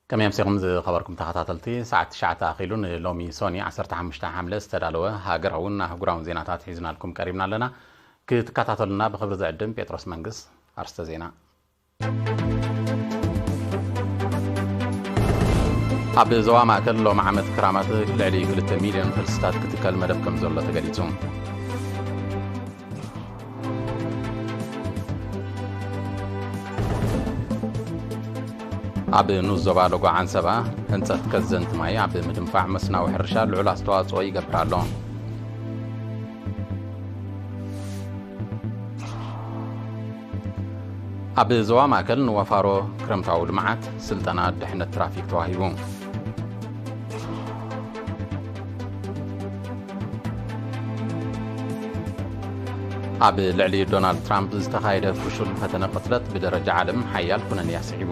ከመይ ኣምሲኹም ዝኸበርኩም ተኸታተልቲ? ሰዓት ትሽዓተ ኣኺሉ ንሎሚ ሶኒ ዓሰርተ ሓሙሽተ ሓምለ ዝተዳለወ ሃገራውን ኣህጉራውን ዜናታት ሒዝናልኩም ቀሪብና ኣለና። ክትከታተሉና ብኽብሪ ዝዕድም ጴጥሮስ መንግስ። ኣርስተ ዜና። ኣብ ዞባ ማእከል ሎም ዓመት ክራማት ልዕሊ ክልተ ሚልዮን ፈልስታት ክትከል መደብ ከም ዘሎ ተገሊጹ። ኣብ ንኡስ ዞባ ሎጎ ዓንሰባ ህንጸት ከዘንቲ ማይ ኣብ ምድንፋዕ መስናዊ ሕርሻ ልዑል ኣስተዋጽኦ ይገብር ኣሎ። ኣብ ዞባ ማእከል ንወፋሮ ክረምታዊ ልምዓት ስልጠና ድሕነት ትራፊክ ተዋሂቡ። ኣብ ልዕሊ ዶናልድ ትራምፕ ዝተኻየደ ፍሹል ፈተነ ቅትለት ብደረጃ ዓለም ሓያል ኩነኔ ኣስዒቡ።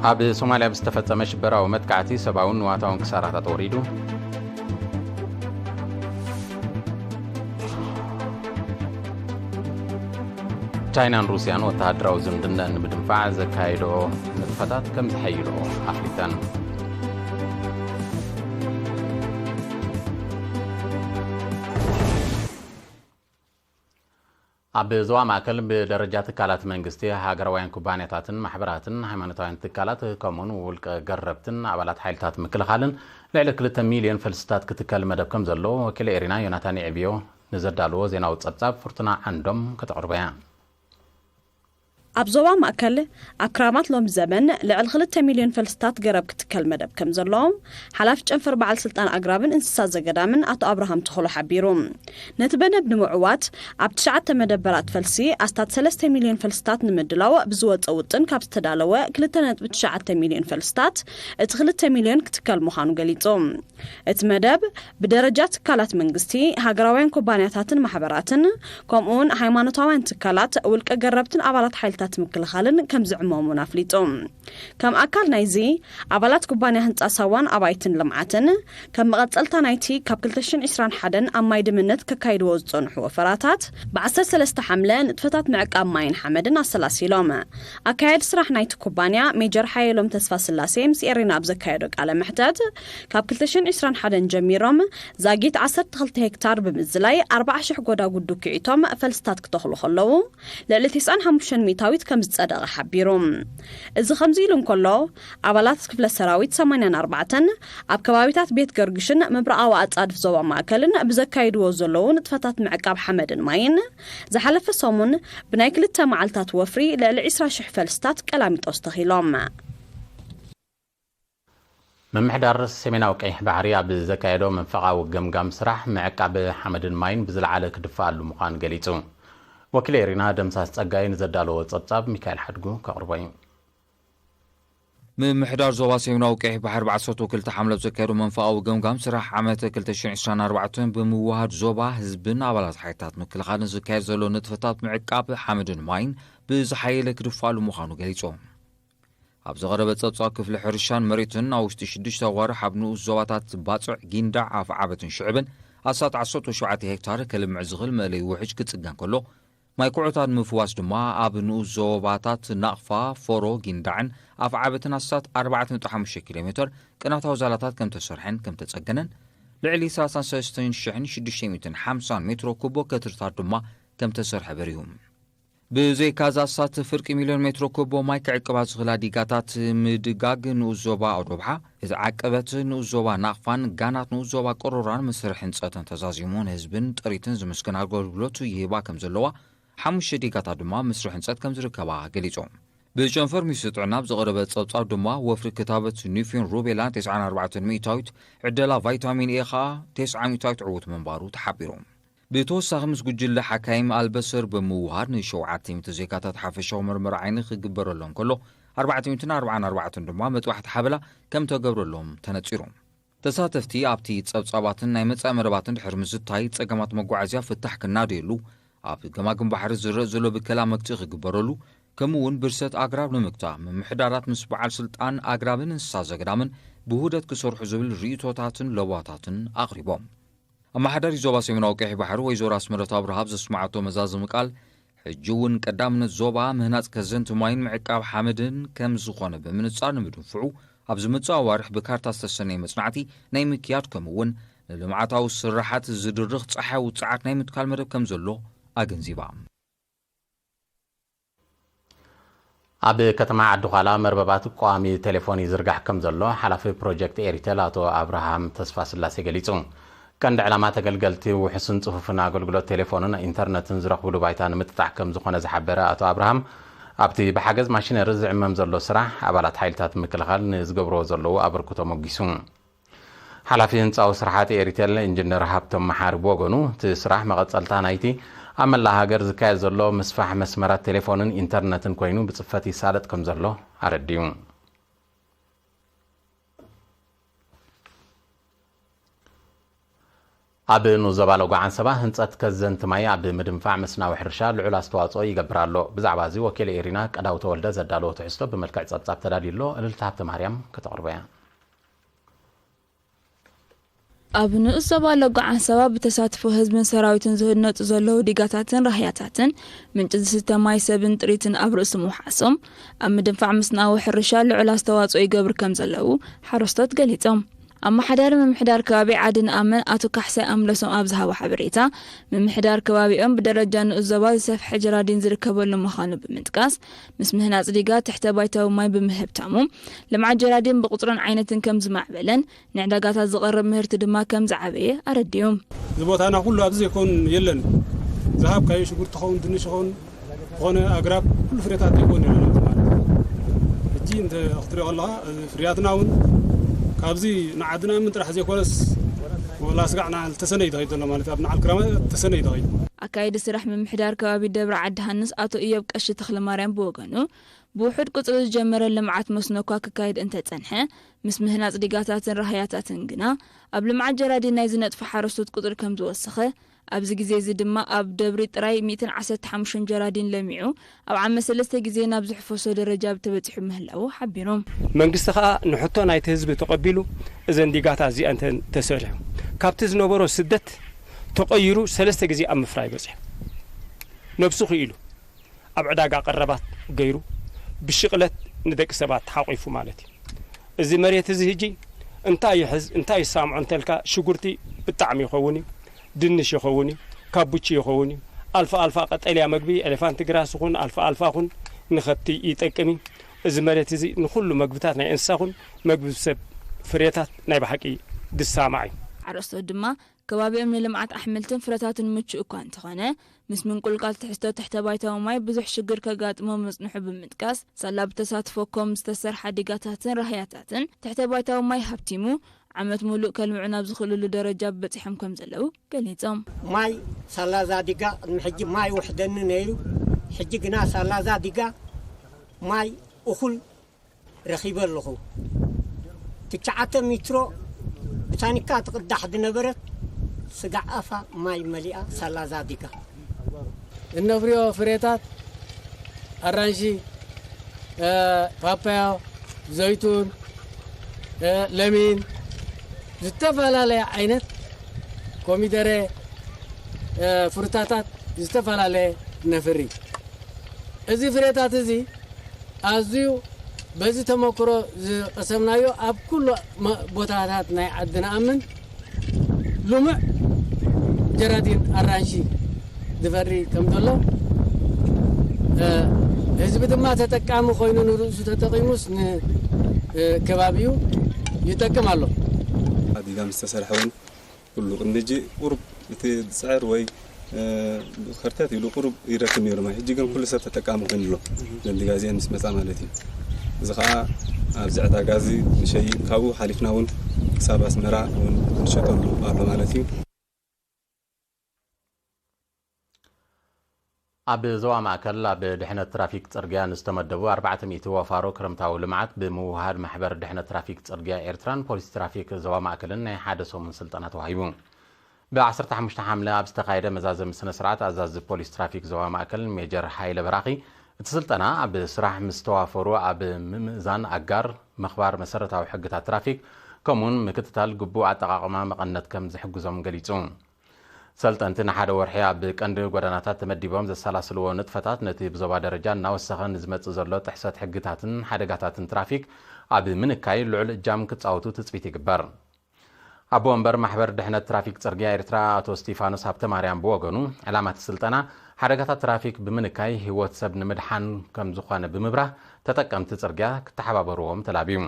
ኣብ ሶማልያ ብዝተፈጸመ ሽበራዊ መጥቃዕቲ ሰብኣውን ንዋታውን ክሳራታት ወሪዱ። ቻይናን ሩስያን ወተሃደራዊ ዝምድነን ንምድንፋዕ ዘካየድኦ ንጥፈታት ከም ዘሐይልኦ ኣፍሊጠን። ኣብ ዞባ ማእከል ብደረጃ ትካላት መንግስቲ፣ ሃገራውያን ኩባንያታትን ማሕበራትን ሃይማኖታውያን ትካላት ከምኡውን ውልቀ ገረብትን ኣባላት ሓይልታት ምክልኻልን ልዕሊ ክልተ ሚልዮን ፈልስታት ክትከል መደብ ከም ዘሎ ወኪል ኤሪና ዮናታን የዕብዮ ንዘዳልዎ ዜናዊ ጸብጻብ ፍርቱና ዓንዶም ከተቕርቦ እያ። ኣብ ዞባ ማእከል ኣብ ክራማት ሎም ዘበን ልዕሊ ክልተ ሚልዮን ፈልስታት ገረብ ክትከል መደብ ከም ዘሎ ሓላፊ ጨንፈር በዓል ስልጣን ኣግራብን እንስሳ ዘገዳምን ኣቶ ኣብርሃም ተኽሎ ሓቢሩ። ነቲ መደብ ንምዕዋት ኣብ ትሽዓተ መደበራት ፈልሲ ኣስታት ሰለስተ ሚልዮን ፈልስታት ንምድላው ብዝወፀ ውጥን ካብ ዝተዳለወ ክልተ ነጥቢ ትሽዓተ ሚልዮን ፈልስታት እቲ ክልተ ሚልዮን ክትከል ምዃኑ ገሊጹ። እቲ መደብ ብደረጃ ትካላት መንግስቲ፣ ሃገራውያን ኩባንያታትን ማሕበራትን ከምኡውን ሃይማኖታውያን ትካላት፣ ውልቀ ገረብትን ኣባላት ሓይልታት ምክልኻልን ከም ዝዕመሙ ኣፍሊጡ። ከም ኣካል ናይዚ፣ ኣባላት ኩባንያ ህንፃ ሳዋን ኣባይትን ልምዓትን ከም መቐፀልታ ናይቲ ካብ ክልተ ሽሕን ዕስራን ሓደን ኣብ ማይ ድምነት ከካይድዎ ዝፀንሑ ወፈራታት ብ ዓሰርተ ሰለስተ ሓምለ ንጥፈታት ምዕቃብ ማይን ሓመድን ኣሰላሲሎም። ኣካያዲ ስራሕ ናይቲ ኩባንያ ሜጀር ሓየሎም ተስፋ ስላሴ ምስ ኤሪና ኣብ ዘካየዶ ቃለ መሕተት፣ ካብ ክልተ ሽሕን ዕስራን ሓደን ጀሚሮም ዛጊት ዓሰርተ ክልተ ሄክታር ብምዝላይ ኣርባዓ ሽሕ ጎዳጉዲ ኪዒቶም ፈልስታት ክተኽሉ ከለዉ፣ ልዕሊ ተስዓን ሓሙሽተን ሚእታዊት ከም ዝጸደቐ ሓቢሩ። እዚ ከምዚ ኢሉ እንከሎ፣ ኣባላት ክፍለ ሰራዊት ሰማንያን ኣርባዕተን ኣብ ከባቢታት ቤት ገርግሽን ምብራቓዊ ኣጻድፍ ዞባ ማእከልን ብዘካይድዎ ዘለዉ ንጥፈታት ምዕቃብ ሓመድን ማይን፣ ዝሓለፈ ሰሙን ብናይ ክልተ መዓልታት ወፍሪ ልዕሊ ዕስራ ሽሕ ፈልስታት ቀላሚጦስ ተኺሎም። ምምሕዳር ሰሜናዊ ቀይሕ ባሕሪ ኣብ ዘካየዶ መንፈቓዊ ገምጋም ስራሕ ምዕቃብ ሓመድን ማይን ብዝለዓለ ክድፈኣሉ ምዃኑ ገሊጹ። ወኪል ኤሪና ደምሳስ ጸጋይ ንዘዳለዎ ጸብጻብ ሚካኤል ሓድጉ ከቕርቦ እዩ። ምምሕዳር ዞባ ሰሜናዊ ቀይሕ ባሕሪ ብ ዓሰርተ ክልተ ሓምለ ኣብ ዘካየዶ መንፈቓዊ ገምጋም ስራሕ ዓመት ክልተ ሽሕን ዕስራን ኣርባዕተን ብምውሃድ ዞባ ህዝብን ኣባላት ሓይልታት ምክልኻልን ዝካየድ ዘሎ ንጥፈታት ምዕቃብ ሓመድን ማይን ብዝሓየለ ክድፋሉ ምዃኑ ገሊጹ። ኣብ ዝቐረበ ጸብጻብ ክፍሊ ሕርሻን መሬትን ኣብ ውሽጢ ሽዱሽተ ኣዋርሕ ኣብ ንኡስ ዞባታት ባጽዕ፣ ጊንዳዕ፣ ኣፍዓበትን ሽዕብን ኣስታት ዓሰርተ ሸውዓተ ሄክታር ከልምዕ ዝኽእል መእለዪ ውሕጅ ክጽገን ከሎ፣ ማይ ኩዖታት ንምፍዋስ ድማ ኣብ ንኡስ ዞባታት ናቕፋ፣ ፎሮ፣ ጊንዳዕን ኣፍዓበትን ኣስታት ኣርባዕተ ነጥቢ ሓሙሽተ ኪሎ ሜትር ቅናታዊ ዛላታት ከም ተሰርሐን ከም ተጸገነን፣ ልዕሊ ሰላሳን ሰለስተን ሽሕን ሽዱሽተ ሚእትን ሓምሳን ሜትሮ ኩቦ ከትርታት ድማ ከም ተሰርሐ በሪሁ። ብዘይካዚ ኣስታት ፍርቂ ሚልዮን ሜትሮ ኩቦ ማይ ክዕቅባ ዝኽእላ ዲጋታት ምድጋግ ንኡስ ዞባ ኦዶብሓ፣ እቲ ዓቀበት ንኡስ ዞባ ናቕፋን ጋናት ንኡስ ዞባ ቅሮራን ምስርሕ ህንጸተን ተዛዚሙ ንህዝብን ጥሪትን ዝምስገን ኣገልግሎት ይህባ ከም ዘለዋ፣ ሓሙሽተ ዲጋታት ድማ ምስርሕ ህንጸት ከም ዝርከባ ገሊጹ። ብጨንፈር ሚኒስትሪ ጥዕና ኣብ ዝቐረበ ጸብጻብ ድማ ወፍሪ ክታበት ኒፊን ሩቤላ ተስዓን ኣርባዕተን ሚእታዊት፣ ዕደላ ቫይታሚን ኤ ኸኣ ተስዓ ሚእታዊት ዕዉት ምንባሩ ተሓቢሩ። ብተወሳኺ ምስ ጉጅለ ሓካይም ኣልበሰር ብምውሃድ ንሸውዓተ ሚእቲ ዜጋታት ሓፈሻዊ መርመራ ዓይኒ ክግበረሎም ከሎ፣ ኣርባዕተ ሚእትን ኣርባዓን ኣርባዕተን ድማ መጥባሕቲ ሓበላ ከም ተገብረሎም ተነጺሩ። ተሳተፍቲ ኣብቲ ጸብጻባትን ናይ መጻኢ መደባትን ድሕሪ ምዝታይ፣ ጸገማት መጓዓዝያ ፍታሕ ክናደየሉ፣ ኣብ ገማግም ባሕሪ ዝረእ ዘሎ ብከላ መግትኢ ክግበረሉ፣ ከምኡ እውን ብርሰት ኣግራብ ንምግታእ ምምሕዳራት ምስ በዓል ስልጣን ኣግራብን እንስሳ ዘገዳምን ብውህደት ክሰርሑ ዝብል ርእይቶታትን ለበዋታትን ኣቕሪቦም። ኣመሓዳሪ ዞባ ሰሜናዊ ቀይሕ ባሕሪ ወይዘሮ ኣስመረት ኣብርሃ ኣብ ዘስመዓቶ መዛዘሚ ቃል፣ ሕጂ እውን ቀዳምነት ዞባ ምህናጽ ከዘንቲ ማይን ምዕቃብ ሓመድን ከም ዝኾነ ብምንጻር ንምድንፍዑ፣ ኣብ ዝመጽእ ኣዋርሕ ብካርታ ዝተሰነየ መጽናዕቲ ናይ ምክያድ ከምኡ እውን ንልምዓታዊ ስራሓት ዝድርኽ ጸሓያዊ ጸዓት ናይ ምትካል መደብ ከም ዘሎ ኣገንዚባ። ኣብ ከተማ ዓዲዃላ መርበባት ቀዋሚ ቴሌፎን ይዝርጋሕ ከም ዘሎ ሓላፊ ፕሮጀክት ኤሪቴል ኣቶ ኣብርሃም ተስፋስላሴ ገሊጹ። ቀንዲ ዕላማ ተገልገልቲ ውሑስን ጽፉፍን ኣገልግሎት ቴሌፎንን ኢንተርነትን ዝረኽብሉ ባይታ ንምጥጣሕ ከም ዝኾነ ዝሓበረ ኣቶ ኣብርሃም፣ ኣብቲ ብሓገዝ ማሽነሪ ዝዕመም ዘሎ ስራሕ ኣባላት ሓይልታት ምክልኻል ንዝገብርዎ ዘለዉ ኣበርክቶ ሞጊሱ። ሓላፊ ህንጻዊ ስራሓት ኤሪቴል ኢንጂነር ሃብቶም መሓሪ ብወገኑ፣ እቲ ስራሕ መቐጸልታ ናይቲ ኣብ መላእ ሃገር ዝካየድ ዘሎ ምስፋሕ መስመራት ቴሌፎንን ኢንተርነትን ኮይኑ ብጽፈት ይሳለጥ ከም ዘሎ ኣረዲኡ። ኣብ ንኡስ ዞባ ሎጎ ዓንሰባ ህንጸት ከዘንቲ ማይ ኣብ ምድንፋዕ መስናዊ ሕርሻ ልዑል ኣስተዋጽኦ ይገብር ኣሎ። ብዛዕባ እዚ ወኪል ኤሪና ቀዳው ተወልደ ዘዳለዎ ትሕዝቶ ብመልክዕ ጸብጻብ ተዳልዩ ኣሎ። እልልታ ሃብተ ማርያም ከተቕርቦ እያ። ኣብ ንኡስ ዞባ ሎጎ ዓንሰባ ብተሳትፎ ህዝብን ሰራዊትን ዝህነጹ ዘለዉ ዲጋታትን ራህያታትን ምንጪ ዝስተ ማይ ሰብን ጥሪትን ኣብ ርእሲ ምውሓሶም ኣብ ምድንፋዕ ምስናዊ ሕርሻ ልዑል ኣስተዋጽኦ ይገብሩ ከም ዘለዉ ሓረስቶት ገሊጾም። ኣመሓዳሪ ምምሕዳር ከባቢ ዓዲ ንኣመን ኣቶ ካሕሳይ ኣምለሶም ኣብ ዝሃቦ ሓበሬታ፣ ምምሕዳር ከባቢኦም ብደረጃ ንኡስ ዞባ ዝሰፍሐ ጀራዲን ዝርከበሉ ምዃኑ ብምጥቃስ፣ ምስ ምህናጽ ዲጋ ትሕተ ባይታዊ ማይ ብምህብታሙ፣ ልምዓት ጀራዲን ብቁጽርን ዓይነትን ከም ዝማዕበለን ንዕዳጋታት ዝቐርብ ምህርቲ ድማ ከም ዝዓበየ ኣረዲኡ። እዚ ቦታና ኩሉ ኣብዚ ዘይኮን የለን። ዝሃብካዮ ሽጉርቲ ይኸውን፣ ድንሽ ይኸውን፣ ዝኾነ ኣግራብ ኩሉ ፍሬታት ዘይኮን የለን ኣብዚ ማለት እዩ። ሕጂ እንተ ክትሪኦ ከለኻ፣ እዚ ፍርያትና እውን ካብዚ ንዓድና ምን ጥራሕ ዘይኮነስ፣ ወላ ስጋዕና ዝተሰነ እዩ ተኸይዱ ዘሎ ማለት እዩ። ኣብ ንዓል ክራመ ዝተሰነ እዩ ተኸይዱ። ኣካየዲ ስራሕ ምምሕዳር ከባቢ ደብረ ዓዲ ሃንስ ኣቶ ኢዮብ ቀሺ ተኽለማርያም ብወገኑ፣ ብውሑድ ቁጽሪ ዝጀመረ ልምዓት መስኖ እኳ ክካየድ እንተጸንሐ፣ ምስ ምህናጽ ዲጋታትን ራህያታትን ግና ኣብ ልምዓት ጀራዲን ናይ ዝነጥፉ ሓረስቶት ቁጽሪ ከም ዝወሰኸ፣ ኣብዚ ግዜ እዚ ድማ ኣብ ደብሪ ጥራይ ሚእትን ዓሰርተ ሓሙሽተን ጀራዲን ለሚዑ፣ ኣብ ዓመት ሰለስተ ግዜ ናብ ዝሕፈሶ ደረጃ ተበጺሑ ምህላዉ ሓቢሮም። መንግስቲ ከኣ ንሕቶ ናይቲ ህዝቢ ተቐቢሉ፣ እዘን ዲጋታት እዚኣን ተን-፣ ተሰሪሑ፣ ካብቲ ዝነበሮ ስደት ተቐይሩ ሰለስተ ግዜ ኣብ ምፍራይ በጺሑ። ነብሱ ክኢሉ ኣብ ዕዳጋ ቀረባት ገይሩ ብሽቕለት ንደቂ ሰባት ሓቒፉ ማለት እዩ። እዚ መሬት እዚ ሕጂ እንታይ ይሕዝ፣ እንታይ ይሳምዖ እንተልካ፣ ሽጉርቲ ብጣዕሚ ይኸውን እዩ፣ ድንሽ ይኸውን እዩ፣ ካቡቺ ይኸውን እዩ፣ ኣልፋ ኣልፋ ቀጠልያ መግቢ፣ ኤሌፋንት ግራስ ይኹን ኣልፋ ኣልፋ ይኹን ንኸብቲ ይጠቅም እዩ። እዚ መሬት እዚ ንኹሉ መግብታት ናይ እንስሳ ይኹን መግቢ ሰብ ፍሬታት ናይ ብሓቂ ዝሳማዕ እዩ። ሓረስቶት ድማ ከባቢኦም ንልምዓት ኣሕምልትን ፍረታትን ምቹእ እኳ እንተኾነ፣ ምስ ምንቁልቃል ትሕዝቶ ትሕተ ባይታዊ ማይ ብዙሕ ሽግር ከጋጥሞ ምጽንሑ ብምጥቃስ፣ ሳላ ብተሳትፎ ኮም ዝተሰርሓ ዲጋታትን ራህያታትን ትሕተ ባይታዊ ማይ ሃብቲሙ፣ ዓመት ሙሉእ ከልምዑ ናብ ዝኽእልሉ ደረጃ በጺሖም ከም ዘለዉ ገሊጾም። ማይ ሳላዛ ዲጋ ቅድሚ ሕጂ ማይ ውሕደኒ ነይሩ፣ ሕጂ ግና ሳላዛ ዲጋ ማይ እኹል ረኺበ ኣለኹ። ትሽዓተ ሚትሮ ብታኒካ ትቕዳሕ ዝነበረት ስጋዕ ኣፋ ማይ መሊኣ ሳላዛ ዲጋ። እነፍርዮ ፍሬታት ኣራንሺ፣ እ፣ ፓፓያ፣ ዘይቱን፣ እ፣ ለሚን፣ ዝተፈላለየ ዓይነት ኮሚደረ፣ እ፣ ፍሩታታት ዝተፈላለየ ነፍሪ። እዚ ፍሬታት እዚ ኣዝዩ በዚ ተመክሮ ዝቐሰምናዮ ኣብ ኩሉ መ-፣ ቦታታት ናይ ዓዲ ንኣምን ልሙዕ ጀራዲን ኣራንሺ ዝፈሪ ከም ዘሎ፣ እ፣ ህዝቢ ድማ ተጠቃሚ ኮይኑ ንርእሱ ተጠቒሙስ ን-፣ እ፣ ከባቢኡ ይጠቅም ኣሎ። ኣዲጋ ምስ ተሰርሐ እውን ኩሉ ቅድሚ ሕጂ ቁሩብ እቲ ዝጽዕር ወይ፣ እ፣ ከርተት ኢሉ ቁሩብ ይረክብ ነይሩ ማይ። ሕጂ ግን ኩሉ ሰብ ተጠቃሚ ኮይኑ ኣሎ። ነዲጋ እዚአን ምስ መጻ ማለት እዩ። እዚ ኸኣ ኣብዚ ዕዳጋ እዚ ንሸይጥ፣ ካብኡ ሓሊፍና እውን ክሳብ ኣስመራ እውን ንሸጠሉ ኣሎ ማለት እዩ። ኣብ ዞባ ማእከል ኣብ ድሕነት ትራፊክ ጽርግያ ንዝተመደቡ ኣርባዕተ ሚእቲ ወፋሮ ክረምታዊ ልምዓት ብምውሃድ ማሕበር ድሕነት ትራፊክ ጽርግያ ኤርትራን ፖሊስ ትራፊክ ዞባ ማእከልን ናይ ሓደ ሰሙን ስልጠና ተዋሂቡ። ብ ዓሰርተ ሓሙሽተ ሓምለ ኣብ ዝተኻየደ መዛዘሚ ስነ ስርዓት ኣዛዚ ፖሊስ ትራፊክ ዞባ ማእከል ሜጀር ሃይለ በራኺ፣ እቲ ስልጠና ኣብ ስራሕ ምስ ተዋፈሩ ኣብ ምምእዛን ኣጋር፣ ምኽባር መሰረታዊ ሕግታት ትራፊክ፣ ከምኡውን ምክትታል ግቡእ ኣጠቓቕማ መቐነት ከም ዝሕግዞም ገሊጹ። ሰልጠንቲ ንሓደ ወርሒ ኣብ ቀንዲ ጎደናታት ተመዲቦም ዘሰላስልዎ ንጥፈታት፣ ነቲ ብዞባ ደረጃ እናወሰኸ ንዝመጽእ ዘሎ ጥሕሰት ሕግታትን ሓደጋታትን ትራፊክ ኣብ ምንካይ ልዑል እጃም ክጻወቱ ትጽቢት ይግበር። ኣቦ ወንበር ማሕበር ድሕነት ትራፊክ ጽርግያ ኤርትራ ኣቶ ስቲፋኖስ ሃብተማርያም ብወገኑ፣ ዕላማ እቲ ስልጠና ሓደጋታት ትራፊክ ብምንካይ ህይወት ሰብ ንምድሓን ከም ዝኾነ ብምብራህ፣ ተጠቀምቲ ጽርግያ ክተሓባበርዎም ተላብዩ።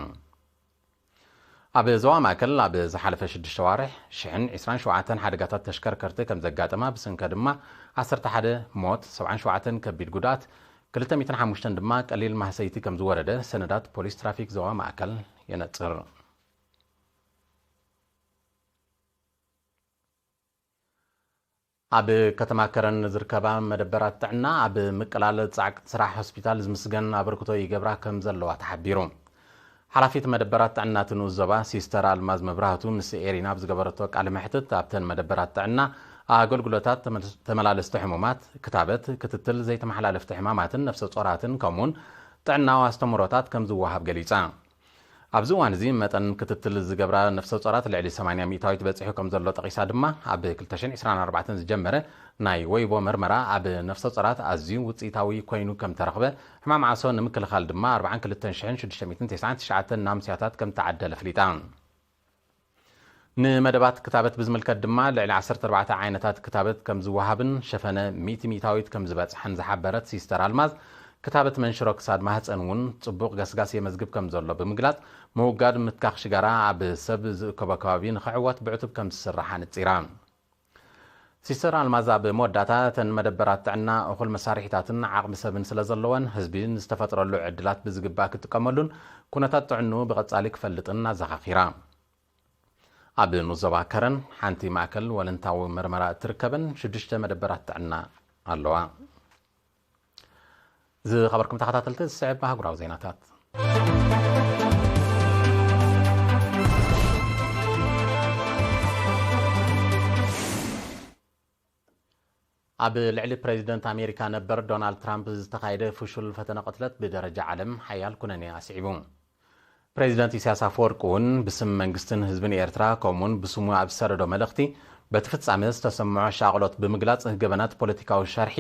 ኣብ ዞባ ማእከል ኣብ ዝሓለፈ ሽዱሽተ ኣዋርሕ ሽሕን ዕስራን ሸውዓተን ሓደጋታት ተሽከርከርቲ ከም ዘጋጠማ፣ ብሰንከ ድማ ዓሰርተ ሓደ ሞት፣ ሰብዓን ሸውዓተን ከቢድ ጉድኣት፣ ክልተ ሚእትን ሓሙሽተን ድማ ቀሊል ማህሰይቲ ከም ዝወረደ ሰነዳት ፖሊስ ትራፊክ ዞባ ማእከል የነጽር። ኣብ ከተማ ከረን ዝርከባ መደበራት ጥዕና ኣብ ምቅላል ጻዕቅቲ ስራሕ ሆስፒታል ዝምስገን ኣበርክቶ ይገብራ ከም ዘለዋ ተሓቢሩ። ሓላፊት መደበራት ጥዕና እቲ ንኡስ ዞባ ሲስተር ኣልማዝ መብራህቱ ምስ ኤሪና ኣብ ዝገበረቶ ቃለ መሕትት፣ ኣብተን መደበራት ጥዕና ኣገልግሎታት ተመ-፣ ተመላለስቲ ሕሙማት፣ ክታበት፣ ክትትል ዘይተመሓላለፍቲ ሕማማትን ነፍሰ ጾራትን ከምኡውን ጥዕናዊ ኣስተምህሮታት ከም ዝወሃብ ገሊጻ። ኣብዚ እዋን እዚ መጠን ክትትል ዝገብራ ነፍሰ ጾራት ልዕሊ ሰማንያ ሚእታዊት በጺሑ ከም ዘሎ ጠቒሳ ድማ፣ ኣብ ክልተ ሽሕን ዕስራን ኣርባዕተን ዝጀመረ ናይ ወይቦ መርመራ ኣብ ነፍሰ ጾራት ኣዝዩ ውጽኢታዊ ኮይኑ ከም ተረኽበ፣ ሕማም ዓሶ ንምክልኻል ድማ ኣርባዓን ክልተን ሽሕን ሽዱሽተ ሚእትን ተስዓን ትሽዓተን ናምስያታት ከም ተዓደለ ኣፍሊጣ። ንመደባት ክታበት ብዝምልከት ድማ፣ ልዕሊ ዓሰርተ ኣርባዕተ ዓይነታት ክታበት ከም ዝወሃብን ሸፈነ ሚእቲ ሚእታዊት ከም ዝበጽሐን ዝሓበረት ሲስተር ኣልማዝ፣ ክታበት መንሽሮ ክሳድ ማህጸን እውን ጽቡቕ ገስጋስ የመዝግብ ከም ዘሎ ብምግላጽ፣ ምውጋድ ምትካኽ ሽጋራ ኣብ ሰብ ዝእከቦ ከባቢ ንኽዕወት ብዕቱብ ከም ዝስራሕ ኣነጺራ። ሲስተር ኣልማዝ ኣብ መወዳእታ፣ እተን መደበራት ጥዕና እኹል መሳርሒታትን ዓቕሚ ሰብን ስለ ዘለወን፣ ህዝቢ ንዝተፈጥረሉ ዕድላት ብዝግባእ ክጥቀመሉን ኩነታት ጥዕንኡ ብቐጻሊ ክፈልጥን ኣዘኻኺራ። ኣብ ንኡስ ዞባ ከረን ሓንቲ ማእከል ወለንታዊ መርመራ እትርከበን ሽዱሽተ መደበራት ጥዕና ኣለዋ። ዝኸበርኩም ተኸታተልቲ፣ ዝስዕብ ኣህጉራዊ ዜናታት። ኣብ ልዕሊ ፕሬዚደንት ኣሜሪካ ነበር ዶናልድ ትራምፕ ዝተኻየደ ፍሹል ፈተነ ቅትለት ብደረጃ ዓለም ሓያል ኩነኔ ኣስዒቡ። ፕሬዚደንት ኢሳያስ ኣፈወርቂ እውን ብስም መንግስትን ህዝብን ኤርትራ፣ ከምኡውን ብስሙ ኣብ ዝሰደዶ መልእኽቲ፣ በቲ ፍጻመ ዝተሰምዖ ሻቕሎት ብምግላጽ፣ ገበናት ፖለቲካዊ ሸርሒ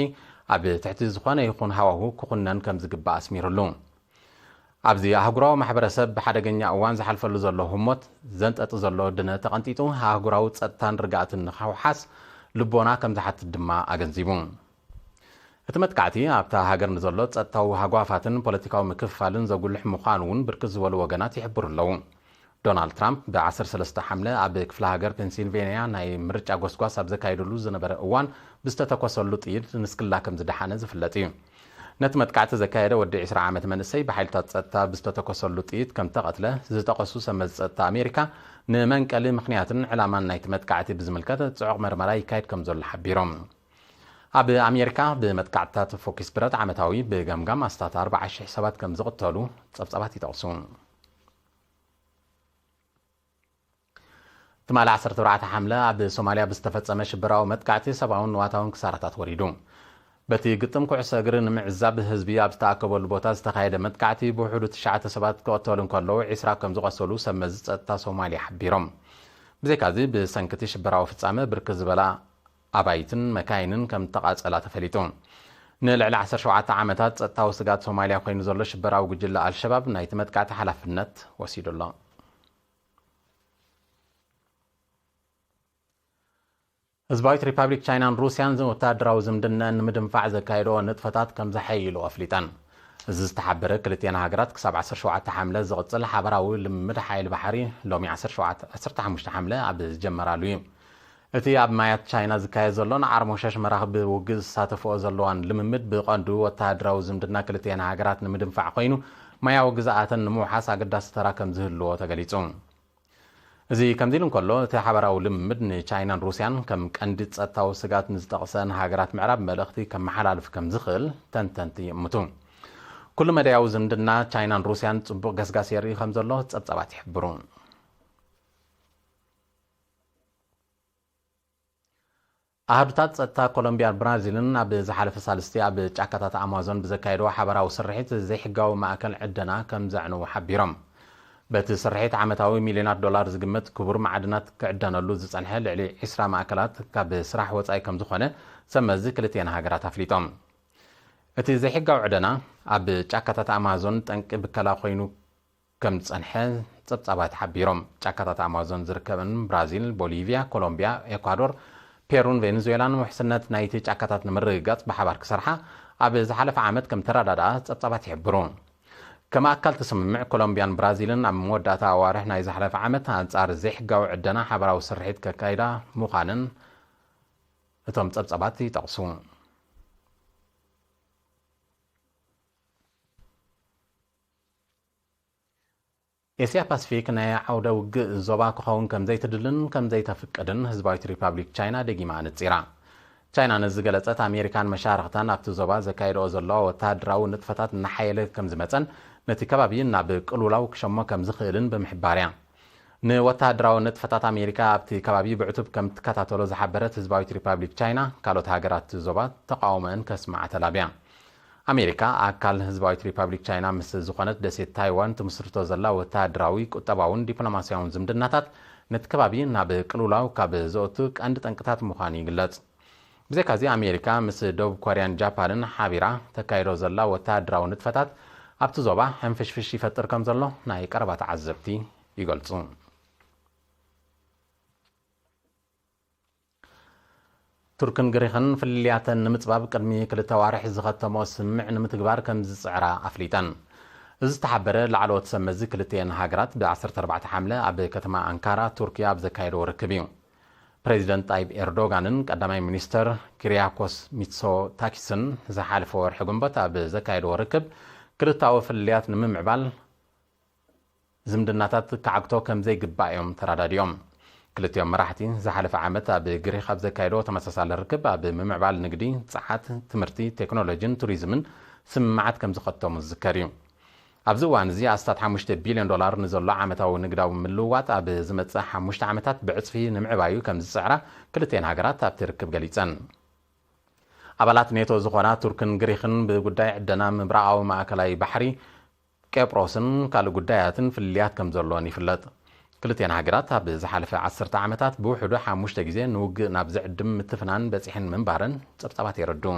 ኣብ ትሕቲ ዝኾነ ይኹን ሃዋሁ ክኹነን ከም ዝግባእ ኣስሚሩሉ። ኣብዚ ኣህጉራዊ ማሕበረሰብ ብሓደገኛ እዋን ዝሓልፈሉ ዘሎ ህሞት፣ ዘንጠጢ ዘሎ ድነ ተቐንጢጡ፣ ኣህጉራዊ ጸጥታን ርግኣትን ንኽሕውሓስ ልቦና ከም ዝሓትት ድማ ኣገንዚቡ። እቲ መጥቃዕቲ ኣብታ ሃገር ንዘሎ ጸጥታዊ ሃጓፋትን ፖለቲካዊ ምክፍፋልን ዘጉልሕ ምዃኑ እውን ብርክት ዝበሉ ወገናት ይሕብሩ ኣለዉ። ዶናልድ ትራምፕ ብ ዓሰርተ ሰለስተ ሓምለ ኣብ ክፍለ ሃገር ፔንሲልቬንያ ናይ ምርጫ ጎስጓስ ኣብ ዘካየደሉ ዝነበረ እዋን ብዝተተኮሰሉ ጥይት ንስክላ ከም ዝደሓነ ዝፍለጥ እዩ። ነቲ መጥቃዕቲ ዘካየደ ወዲ ዕስራ ዓመት መንእሰይ ብሓይልታት ጸጥታ ብዝተተኮሰሉ ጥይት ከም ተቐትለ ዝጠቐሱ ሰመዚ ጸጥታ ኣሜሪካ፣ ንመንቀሊ ምኽንያትን ዕላማን ናይቲ መጥቃዕቲ ብዝምልከት ጽዑቕ መርመራ ይካየድ ከም ዘሎ ሓቢሮም። ኣብ ኣሜሪካ ብመጥቃዕትታት ፎኪስ ብረት ዓመታዊ ብገምጋም ኣስታት ኣርባዓ ሽሕ ሰባት ከም ዝቕተሉ ጸብጻባት ይጠቕሱ። ትማሊ ዓሰርተ ኣርባዕተ ሓምለ ኣብ ሶማልያ ብዝተፈጸመ ሽበራዊ መጥቃዕቲ ሰብኣውን ንዋታውን ክሳራታት ወሪዱ። በቲ ግጥም ኩዕሶ እግሪ ንምዕዛብ ህዝቢ ኣብ ዝተኣከበሉ ቦታ ዝተኻየደ መጥቃዕቲ ብውሕዱ ትሽዓተ ሰባት ክቕተሉ እንከለዉ፣ ዕስራ ከም ዝቖሰሉ ሰመዚ ጸጥታ ሶማልያ ሓቢሮም። ብዘይካዚ፣ ብሰንኪ እቲ ሽበራዊ ፍጻመ ብርክት ዝበላ ኣባይትን መካይንን ከም ተቓጸላ ተፈሊጡ። ንልዕሊ ዓሰርተ ሸውዓተ ዓመታት ጸጥታዊ ስግኣት ሶማልያ ኮይኑ ዘሎ ሽበራዊ ጉጅለ ኣልሸባብ ናይቲ መጥቃዕቲ ሓላፍነት ወሲዱ ኣሎ። ህዝባዊት ሪፓብሊክ ቻይናን ሩስያን ወተሃደራዊ ዝምድናን ንምድንፋዕ ዘካየድኦ ንጥፈታት ከም ዘሐይሉ ኣፍሊጠን። እዚ ዝተሓበረ፣ ክልቲኣን ሃገራት ክሳብ ዓሰርተ ሸውዓተ ሓምለ ዝቕጽል ሓበራዊ ልምምድ ሓይሊ ባሕሪ ሎሚ ዓሰርተ ሸውዓተ፣ ዓሰርተ ሓሙሽተ ሓምለ ኣብ ዝጀመራሉ እዩ። እቲ ኣብ ማያት ቻይና ዝካየድ ዘሎን ዓርሞሸሽ መራኽቢ ውግእ ዝሳተፍኦ ዘለዋን ልምምድ፣ ብቐንዱ ወተሃደራዊ ዝምድና ክልቲኣን ሃገራት ንምድንፋዕ ኮይኑ፣ ማያዊ ግዝኣተን ንምውሓስ ኣገዳሲ ተራ ከም ዝህልዎ ተገሊጹ። እዚ ከምዚ ኢሉ እንከሎ፣ እቲ ሓበራዊ ልምምድ ንቻይናን ሩስያን ከም ቀንዲ ጸጥታዊ ስግኣት ንዝጠቕሰን ሃገራት ምዕራብ መልእኽቲ ከመሓላልፍ ከም ዝኽእል ተንተንቲ ይእምቱ። ኩሉ መዳያዊ ዝምድና ቻይናን ሩስያን ጽቡቕ ገስጋስ የርኢ ከም ዘሎ ጸብጻባት ይሕብሩ። ኣሃዱታት ጸጥታ ኮሎምቢያን ብራዚልን ኣብ ዝሓለፈ ሳልስቲ ኣብ ጫካታት ኣማዞን ብዘካየድዎ ሓባራዊ ስርሒት ዘይሕጋዊ ማእከል ዕደና ከም ዘዕነዉ ሓቢሮም። በቲ ስርሒት ዓመታዊ ሚልዮናት ዶላር ዝግመት ክቡር ማዕድናት ክዕደነሉ ዝጸንሐ ልዕሊ ዕስራ ማእከላት ካብ ስራሕ ወጻኢ ከም ዝኾነ ሰብ መዚ ክልቲኤን ሃገራት ኣፍሊጦም። እቲ ዘይሕጋዊ ዕደና ኣብ ጫካታት ኣማዞን ጠንቂ ብከላ ኮይኑ ከም ዝጸንሐ ጸብጻባት ሓቢሮም። ጫካታት ኣማዞን ዝርከበን ብራዚል፣ ቦሊቪያ፣ ኮሎምቢያ፣ ኤኳዶር፣ ፔሩን ቬኔዙዌላን ውሕስነት ናይቲ ጫካታት ንምርግጋጽ ብሓባር ክሰርሓ ኣብ ዝሓለፈ ዓመት ከም ተረዳድኣ ጸብጻባት ይሕብሩ። ከም ኣካል እቲ ስምምዕ፣ ኮሎምቢያን ብራዚልን ኣብ መወዳእታ ኣዋርሕ ናይ ዝሓለፈ ዓመት ኣንጻር ዘይሕጋዊ ዕደና ሓበራዊ ስርሒት ከካይዳ ምዃነን እቶም ጸብጻባት ይጠቕሱ። ኤስያ ፓሲፊክ ናይ ዓውደ ውግእ ዞባ ክኸውን ከም ዘይትድልን ከም ዘይተፍቅድን ህዝባዊት ሪፓብሊክ ቻይና ደጊማ ኣነጺራ። ቻይና ነዚ ዝገለጸት፣ ኣሜሪካን መሻርኽታን ኣብቲ ዞባ ዘካየድኦ ዘለዋ ወተሃደራዊ ንጥፈታት እናሓየለ ከም ዝመጸን ነቲ ከባቢ ናብ ቅልውላው ክሸሞ ከም ዝኽእልን ብምሕባር እያ። ንወተሃደራዊ ንጥፈታት ኣሜሪካ ኣብቲ ከባቢ ብዕቱብ ከም ትከታተሎ ዝሓበረት ህዝባዊት ሪፓብሊክ ቻይና፣ ካልኦት ሃገራት ዞባ ተቃውሞአን ከስምዓ ተላብያ። ኣሜሪካ፣ ኣካል ህዝባዊት ሪፓብሊክ ቻይና ምስ ዝኾነት ደሴት ታይዋን ትምስርቶ ዘላ ወተሃደራዊ፣ ቁጠባውን ዲፕሎማስያውን ዝምድናታት፣ ነቲ ከባቢ ናብ ቅልውላው ካብ ዘእቱ ቀንዲ ጠንቅታት ምዃኑ ይግለጽ። ብዘይካዚ፣ ኣሜሪካ ምስ ደቡብ ኮርያን ጃፓንን ሓቢራ ተካይዶ ዘላ ወተሃደራዊ ንጥፈታት ኣብቲ ዞባ ሕንፍሽፍሽ ይፈጥር ከም ዘሎ ናይ ቀረባ ተዓዘብቲ ይገልጹ። ቱርክን ግሪኽን ፍልልያተን ንምጽባብ ቅድሚ ክልተ ኣዋርሕ ዝኸተሞ ስምምዕ ንምትግባር ከም ዝጽዕራ ኣፍሊጠን። እዚ ዝተሓበረ ላዕለዎት ሰብ መዚ ክልቲኤን ሃገራት ብ ዓሰርተ ኣርባዕተ ሓምለ ኣብ ከተማ ኣንካራ ቱርኪያ ኣብ ዘካየድዎ ርክብ እዩ። ፕሬዚደንት ጣይብ ኤርዶጋንን ቀዳማይ ሚኒስተር ኪሪያኮስ ሚትሶታኪስን ዝሓለፈ ወርሒ ግንቦት ኣብ ዘካየድዎ ርክብ ክልታዊ ፍልልያት ንምምዕባል ዝምድናታት ክዓግቶ ከም ዘይግባእ እዮም ተራዳዲኦም። ክልቲኦም መራሕቲ ዝሓለፈ ዓመት ኣብ ግሪኽ ኣብ ዘካየድዎ ተመሳሳሊ ርክብ ኣብ ምምዕባል ንግዲ፣ ጸዓት፣ ትምህርቲ፣ ቴክኖሎጂን ቱሪዝምን ስምምዓት ከም ዝኸተሙ ዝዝከር እዩ። ኣብዚ እዋን እዚ ኣስታት ሓሙሽተ ቢልዮን ዶላር ንዘሎ ዓመታዊ ንግዳዊ ምልውዋጥ ኣብ ዝመጽእ ሓሙሽተ ዓመታት ብዕጽፊ ንምዕባዩ ከም ዝጽዕራ ክልቲኤን ሃገራት ኣብቲ ርክብ ገሊጸን። ኣባላት ኔቶ ዝኾና ቱርክን ግሪኽን ብጉዳይ ዕደና ምብራቓዊ ማእከላይ ባሕሪ፣ ቄጵሮስን ካልእ ጉዳያትን ፍልልያት ከም ዘለወን ይፍለጥ። ክልቲኤን ሃገራት ኣብ ዝሓለፈ ዓሰርተ ዓመታት ብውሕዱ ሓሙሽተ ግዜ ንውግእ ናብ ዝዕድም ምትፍናን በጺሐን ምንባረን ጸብጻባት የረድኡ።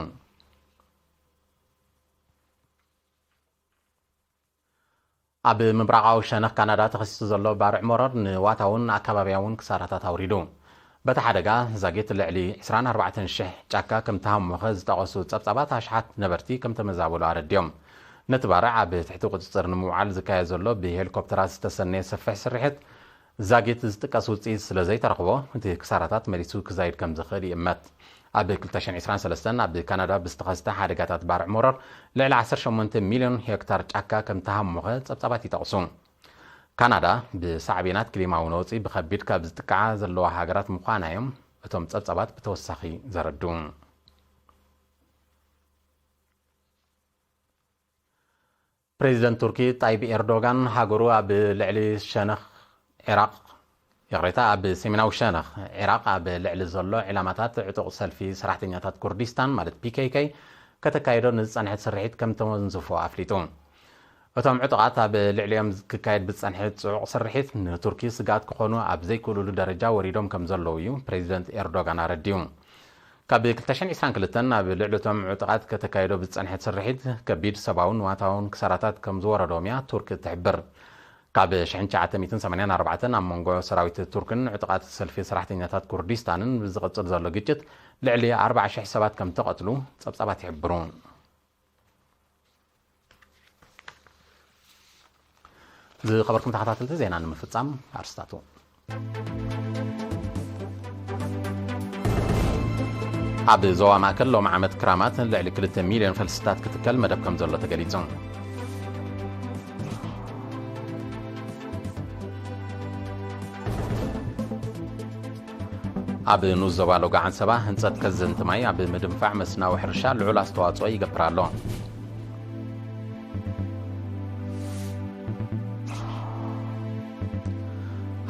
ኣብ ምብራቓዊ ሸነኽ ካናዳ ተኸሲቱ ዘሎ ባርዕ መሮር ንዋታውን ኣከባቢያውን ክሳራታት ኣውሪዱ። በቲ ሓደጋ ዛጊት ልዕሊ ዕስራን ኣርባዕተን ሽሕ ጫካ ከም ተሃሞኸ ዝጠቐሱ ጸብጻባት፣ ኣሽሓት ነበርቲ ከም ተመዛበሉ ኣረድዮም። ነቲ ባርዕ ኣብ ትሕቲ ቁጽጽር ንምውዓል ዝካየድ ዘሎ ብሄሊኮፕተራት ዝተሰነየ ሰፊሕ ስርሒት፣ ዛጊት ዝጥቀስ ውጽኢት ስለ ዘይተረኽቦ፣ እቲ ክሳራታት መሊሱ ክዛይድ ከም ዝኽእል ይእመት። ኣብ ክልተ ሽሕን ዕስራን ሰለስተን ኣብ ካናዳ ብዝተኸስተ ሓደጋታት ባርዕ መሮር ልዕሊ ዓሰርተ ሸሞንተ ሚልዮን ሄክታር ጫካ ከም ተሃሞኸ ጸብጻባት ይጠቕሱ። ካናዳ ብሳዕቤናት ክሊማዊ ነውጺ ብኸቢድ ካብ ዝጥቅዓ ዘለዋ ሃገራት ምዃና እዮም እቶም ጸብጻባት ብተወሳኺ ዘረድኡ። ፕሬዚደንት ቱርኪ ጣይብ ኤርዶጋን ሃገሩ ኣብ ልዕሊ ሸነኽ ዒራቕ፣ ይቕሬታ፣ ኣብ ሰሜናዊ ሸነኽ ዒራቕ ኣብ ልዕሊ ዘሎ ዒላማታት ዕጡቕ ሰልፊ ሰራሕተኛታት ኩርዲስታን ማለት ፒ ኬ ኬ ከተካይዶ ንዝጸንሐት ስርሒት ከም ተወንዝፎ ኣፍሊጡ። እቶም ዕጡቓት ኣብ ልዕሊኦም ክካየድ ብዝጸንሐ ጽዑቕ ስርሒት ንቱርኪ ስግኣት ክኾኑ ኣብ ዘይክእሉሉ ደረጃ ወሪዶም ከም ዘለዉ እዩ ፕሬዚደንት ኤርዶጋን ኣረዲኡ። ካብ ክልተ ሽሕን ዕስራን ክልተን ኣብ ልዕሊ እቶም ዕጡቓት ከተካይዶ ብዝጸንሐት ስርሒት ከቢድ ሰብኣውን ንዋታውን ክሳራታት ከም ዝወረዶም እያ ቱርክ ትሕብር። ካብ ሽሕን ትሽዓተ ሚእትን ሰማንያን ኣርባዕተን ኣብ መንጎ ሰራዊት ቱርክን ዕጡቓት ሰልፊ ሰራሕተኛታት ኩርዲስታንን ብዝቕጽል ዘሎ ግጭት ልዕሊ ኣርባዓ ሽሕ ሰባት ከም ተቐትሉ ጸብጻባት ይሕብሩ። ዝኸበርኩም ተኸታተልቲ ዜና ንምፍጻም ኣርስታቱ። ኣብ ዞባ ማእከል ሎም ዓመት ክራማት ልዕሊ ክልተ ሚልዮን ፈልስታት ክትከል መደብ ከም ዘሎ ተገሊጹ። ኣብ ንኡስ ዞባ ሎጋ ዓንሰባ ህንጸት ከዘንቲ ማይ ኣብ ምድንፋዕ መስናዊ ሕርሻ ልዑል ኣስተዋጽኦ ይገብር ኣሎ።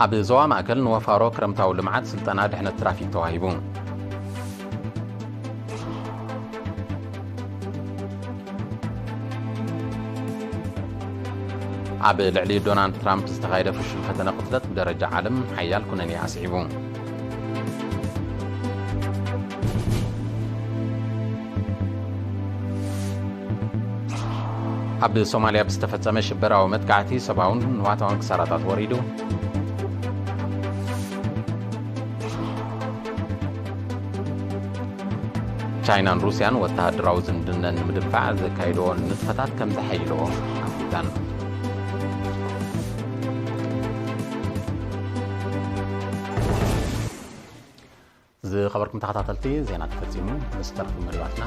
ኣብ ዞባ ማእከል ንወፋሮ ክረምታዊ ልምዓት ስልጠና ድሕነት ትራፊክ ተዋሂቡ። ኣብ ልዕሊ ዶናልድ ትራምፕ ዝተኻየደ ፍሹል ፈተነ ቅትለት ብደረጃ ዓለም ሓያል ኩነኔ ኣስዒቡ። ኣብ ሶማልያ ብዝተፈጸመ ሽበራዊ መጥቃዕቲ ሰብኣውን ንዋታውን ክሳራታት ወሪዱ። ቻይናን ሩስያን ወተሃደራዊ ዝምድነን ንምድንፋዕ ዘካይድኦ ንጥፈታት ከም ዘሐይልኦ ኣፍሊጠን። ዝኸበርኩም ተኸታተልቲ፣ ዜና ተፈጺሙ። ምስ ተረፉ መደባትና